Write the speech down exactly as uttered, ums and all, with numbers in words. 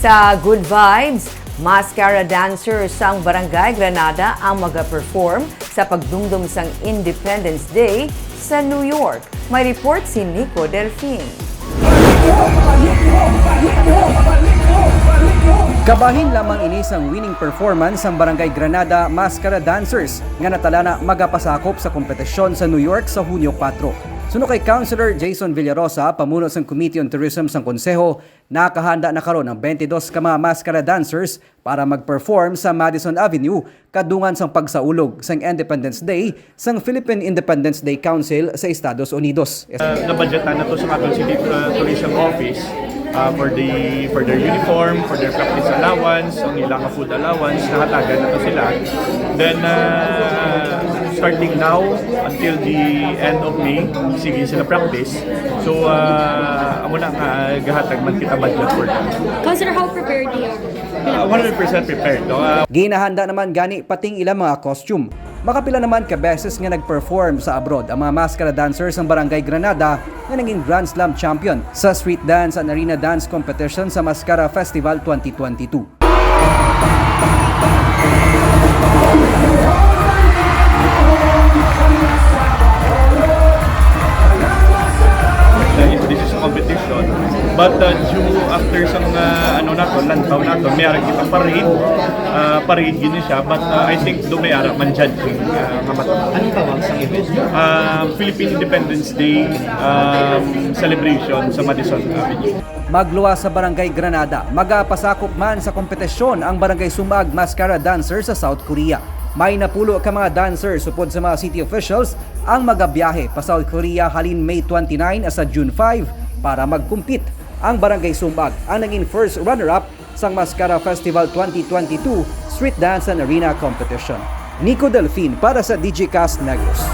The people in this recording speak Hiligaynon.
Sa Good Vibes, mascara dancers sang Barangay Granada ang mag-perform sa pagdumdom sang Independence Day sa New York. May report si Nico Delfin. Kabahin lamang ini sang winning performance sang Barangay Granada Mascara Dancers nga natalana magapasakop sa kompetisyon sa New York sa Hunyo kuwatro. Suno kay Councilor Jason Villarosa, pamuno sang Committee on Tourism sang Konseho, nakahanda na karon ang twenty-dos ka mga mascara dancers para mag-perform sa Madison Avenue kadungan sang pagsaulog sang Independence Day sang Philippine Independence Day Council sa Estados Unidos. Uh, nabudgetan na to sa aton City, uh, Tourism Office, uh, for the, for their uniform, for their practice allowance, ang ilang food allowance, nahatagan na to sila. Then, uh, starting now until the end of May, sige sila practice. So, uh, amo na nga gahatag man kita budget for that. Councilor, how prepared you? Uh, one hundred percent prepared, no? Uh, Ginahanda naman gani pating ilang mga costume. Makapila naman ka beses nga nag-perform sa abroad ang mga mascara dancers sang Barangay Granada nga naging Grand Slam champion sa Street Dance and Arena Dance Competition sa Mascara Festival twenty twenty-two. This is a competition. But uh, due after sang uh, ano nato, lantaw nato, may ara kita parade. Uh, parade gini siya, but uh, I think do may ara man judging uh, nga mata. Anong tawag sa event? Uh, Philippine Independence Day um, celebration sa Madison Avenue. Magluwas sa Barangay Granada, magapasakop man sa kompetisyon ang Barangay Sumag Mascara Dancer sa South Korea. May napulo ka mga dancers upod sa mga city officials ang magabiyahe pa South Korea halin May twenty-nine sa June five para mag-compete. Ang Barangay Sumag ang naging first runner-up sang Mascara Festival twenty twenty-two Street Dance and Arena Competition. Nico Delfin para sa Digicast Negros.